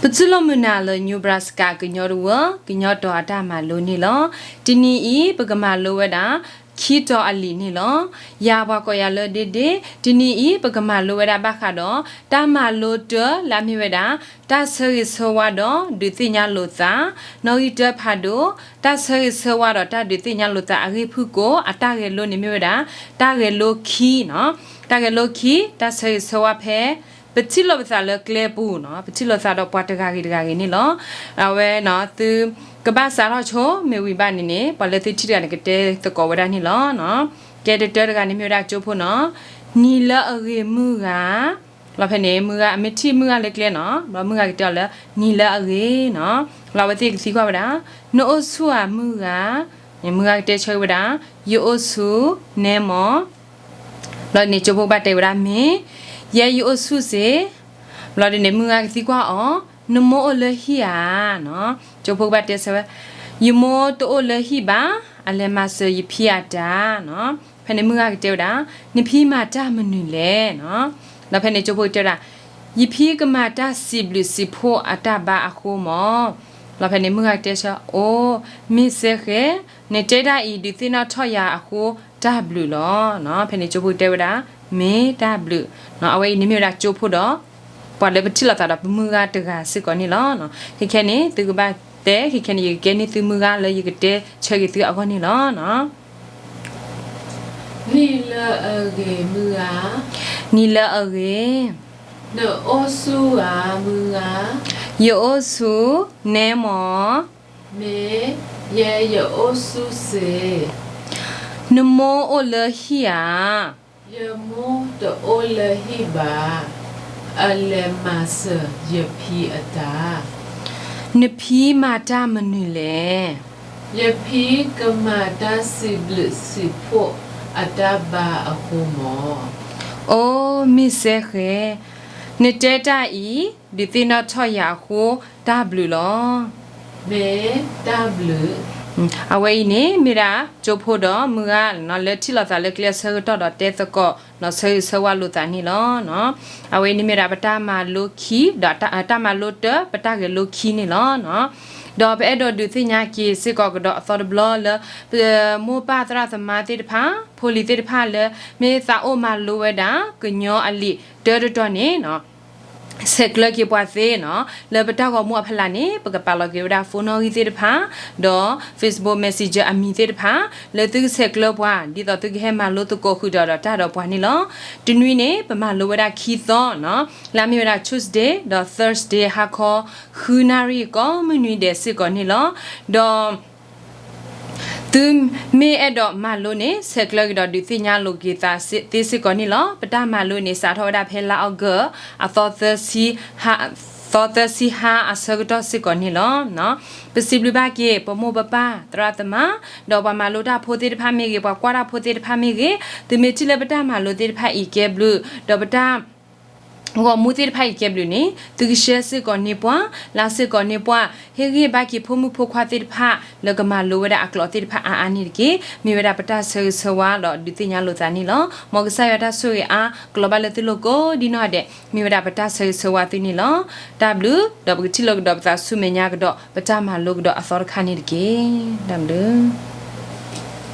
ပတူၢ်လိာ်မုာ်နၤလၢ Nebraska ကညီတဝၢ ကညီတီၤအတၢ်မၤလိန့ၣ်လီၤ. တနံၤအံၤ ပကမၤလိဝဲဒၣ် ခံတီၤအလံာ်န့ၣ်လီၤ. ယၤပှၤကိးယၤလၢဒ့ဒ့, တနံၤအံၤ ပကမၤလိဝဲဒၣ်ဘၣ်ဃးဒီး တၢ်မၤလိတၢ်လၢအမ့ၢ်ဝဲဒၣ် တၢ်ဆၢဂ့ၤဆၢဝါဒီးဒုးသ့ၣ်ညါလိာ်သး, နီၣ်ဂံၢ်တၢဖးဒိၣ်, တၢ်ဆၢဂ့ၤဆၢဝါဒီးတၢ်ဒုးသ့ၣ်ညါလိာ်သးအဂ့ၢ်ဖုၣ်ကိာ် အတၢ်ဂဲၤလိန့ၣ်မ့ၢ်ဝဲဒၣ် တၢ်ဂဲၤလိခံနီၤ. တၢ်ဂဲၤလိခံ, တၢ်ဆၢဂ့ၤဆၢဝါဖဲ ပထံၣ်လိာ်ပသးလၢကျဲပူၤနီၤ, ပထံၣ်လိာ်သးဒီးပှၤတဂၤဂ့ၤတဂၤဂ့ၤန့ၣ်လီၤ. အဝဲနီၤ သုကဘၣ်စးထီၣ်ဆိ မ့ၢ်ဝံၤဘၣ်န့ၣ်န့ၣ် ပှၤလၢသုထံၣ်တဂၤန့ၣ် ကတဲသကိးဝဲဒၣ်န့ၣ်လီၤ. ကဲတတၢတဂၤန့ၣ်မ့ၢ်ဝဲဒၣ်ကၠိဖိနီၤ, နံၤလၢအဂ့ၤမုၢ်ဂၤ, လီၤဖဲန့ၣ် မုၢ်ဂၤ အမ့ၢ်ထံၣ်မုၢ်ဂၤလၢကျဲနီၤ, ဒီးမုၢ်ဂၤကတဲအီၤလၢ နံၤလၢအဂ့ၤနီၤ, လီၤအဝဲသ့ၣ်ကသံကွၢ်ဝဲဒၣ်, နအိၣ်ဆူၣ်ဧါမုၢ်ဂၤ, မုၢ်ဂၤကတဲဆၢက့ၤဝဲဒၣ်, ယအိၣ်ဆူၣ်နဲမီၤ ဘျီန့ၣ်ကၠိဖိကဘၣ်တဲဝဲဒၣ်မ့ၢ်, ယဲယအိၣ်ဆူၣ်စ့ၢ်, ဘျီဒ်န့ၣ် မုၢ်ဂၤကသံကွၢ်အီၤ, နမိၢ်အိၣ်လၢဟံၣ်ဧါနီၤ, ကၠိဖိကဘၣ်တဲဆၢဝဲ, ယမိၢ်တအိၣ်လၢဟံၣ်ဘၣ်, အလဲၤမၤစၢၤယဖံအတၢ်နီၤ, ဖဲန့ၣ်မုၢ်ဂၤကတဲဝဲဒၣ်, နဖံမၤတၢ်မနုၤလဲၣ်နီၤ, ဒီးဖဲန့ၣ်ကၠိဖိကတဲဝဲဒၣ်, ယဖံကမၤတၢ်စံးဘျုးစံးဖှိၣ်အတၢ်ဘါအဃိမီၤ, ဒီးဖဲန့ၣ်မုၢ်ဂၤကတဲဆၢ, အိ, မ့ၢ်စဲဃဲ, နတဲတၢ်အံၤ ဒုးသ့ၣ်နီၣ်ထီၣ်ယၤအဃိ တၢ်ဘျုးလီၤ. ဖဲန့ၣ်ကၠိဖိကတဲဝဲဒၣ်, မ့ၢ်တၢ်ဘျုး, အဝဲအံၤန့ၣ်မ့ၢ်ဝဲဒၣ်ကၠိဖိဒီး ပှၤလၢပထံၣ်လိာ်သးဒီးပမုၢ်ဂၤတဂၤစ့ၢ်ကီးန့ၣ်လီၤ. ခဲခဲန့ၣ် သုကဘၣ်တဲ, ခဲခဲန့ၣ် ယကကဲန့ၢ်သုမုၢ်ဂၤလၢယကတဲဆၢက့ၤသုအဂီၢ်န့ၣ်လီၤ. နံၤလၢအဂ့ၤမုၢ်ဂၤ, နံၤလၢအဂ့ၤ, နအိၣ်ဆူၣ်ဧါမုၢ်ဂၤ, ယအိၣ်ဆူၣ်နဲမီၤ, မ့ၢ်, ယဲယအိၣ်ဆူၣ်စ့ၢ်, နမိၢ်အိၣ်လၢဟံၣ်ဧါ, ယမိၢ်တအိၣ်လၢဟံၣ်ဘၣ်, အလဲၤမၤစၢၤယဖံအတၢ်, နဖံမၤတၢ်မနုၤလဲၣ်, ယဖံကမၤတၢ်စံးဘျုးစံးဖှိၣ်အတၢ်ဘါအဃိမီၤ, အိ, မ့ၢ်စဲဃဲ, နတဲတၢ်အံၤ ဒုးသ့ၣ်နီၣ်ထီၣ်ယၤအဃိ တၢ်ဘျုးလီၤ. မ့ၢ်တၢ်ဘျုး, အဝဲအံၤန့ၣ် မ့ၢ်ဒၣ်ကၠိဖိဒီးမုၢ်ဂၤလၢထံၣ်လိာ်သးလၢကျဲအဆၢကတီၢ်ဒီးတဲသကိး နီၢ်ဆၢဂ့ၤဆၢဝါလိာ်သးန့ၣ်လီၤ. အဝဲအံၤန့ၣ်မ့ၢ်ဒၣ်ပတၢ်မၤလိခံ ဒီးတၢ်မၤလိတၢ် ပတၢ်ဂဲၤလိခံန့ၣ်လီၤ. ဒီးပအဲၣ်ဒိးဒုးသ့ၣ်ညါက့ၤစ့ၢ်ကီးကဒီးအသီတဘျီလၢ ပမိၢ်ပၢ်သရၣ်သမါသ့ၣ်တဖၣ် ဖိလံၤသ့ၣ်တဖၣ်လၢ မ့ၢ်သးအိၣ်မၤလိဝဲဒၣ် ကညီအလံာ်တၢတတီၤန့ၣ် ဆဲးကျၢက့ၤပှၤသ့နီၤ, လၢပတၢ်ဂီၤမူအဖီလာ်န့ၣ် ပကပာ်လီၤက့ၤဝဲဒၣ် phone နီၣ်ဂံၢ်သ့ၣ်တဖၣ်, ဒီး Facebook Messenger အမံၤသ့ၣ်တဖၣ်, လၢသုကဆဲးကျၢပှၤ ဒ်သိးသုကဟဲမၤလိသကိးဃုာ်ဒီးတၢ်ဒီးပှၤန့ၣ်လီၤ. တနွံန့ၣ် ပမၤလိဝဲဒၣ်ခံသီနီၤ, လၢအမ့ၢ်ဝဲဒၣ် Tuesday ဒီး Thursday ဟါခီ ဃုနၣ်ရံၣ်ကိးမုၢ်နွံဒဲးစ့ၢ်ကီးန့ၣ်လီၤ. ဒီး သုမ့ၢ်အဲၣ်ဒိးမၤလိန့ၣ် ဆဲးကျၢကဒီးဒုးသ့ၣ်ညါလိာ်က့ၤသးသ့စ့ၢ်ကီးန့ၣ်လီၤ. ပတၢ်မၤလိန့ၣ် စးထီၣ်ဝဲဒၣ်ဖဲလါအီကူး အသီသၢဆံဟါအဆၢကတီၢ်စ့ၢ်ကီးန့ၣ်လီၤ. ပစံးဘျုးဘၣ်က့ၤ ပမိၢ်ပပၢ် သရၣ်သမါ, ဒီးပှၤမၤလိတၢ်ဖိသ့ၣ်တဖၣ်မ့ၢ်ဂ့ၤ, ပှၤကွၢ်တၢ်ဖိသ့ၣ်တဖၣ်မ့ၢ်ဂ့ၤ, သုမ့ၢ်ထံၣ်လၢပတၢ်မၤလိသ့ၣ်တဖၣ်အံၤကဲဘျုး, ဒီးပတၢ် ဂီၤမူသ့ၣ်တဖၣ်အံၤကဲဘျုးန့ၣ် သုက share စ့ၢ်ကီးန့ၢ်ပှၤ, လါစ့ၢ်ကီးန့ၢ်ပှၤ, ဟ့ၣ်ဂံၢ်ဘါက့ၤဖိမုၣ်ဖိခွါသ့ၣ်တဖၣ် လၢကမၤလိဝဲဒၣ်အကျိာ်သ့ၣ်တဖၣ်အါအါန့ၣ်တက့ၢ်. မ့ၢ်ဝဲဒၣ်ပတၢ်ဆၢဂ့ၤဆၢဝါဒီးဒုးသ့ၣ်ညါလိာ်သးန့ၣ်လီၤ. မ်ကစၢ်ယွၤတၢ်ဆိၣ်ဂ့ၤအါ ကလီၤဘၣ်လၢသုလိၤကိးဒ်နီၢ်ဒဲး, မ့ၢ်ဝဲဒၣ်ပတၢ်ဆၢဂ့ၤဆၢဝါသုန့ၣ်လီၤ. တၢ်ဘျုး, ဒီးပကထံၣ်လိာ်ကဒီးပသးဆူမဲာ်ညါကဒီး ပတၢ်မၤလိကဒီးအသီတခါန့ၣ်တက့ၢ်. တၢ်ဘျုး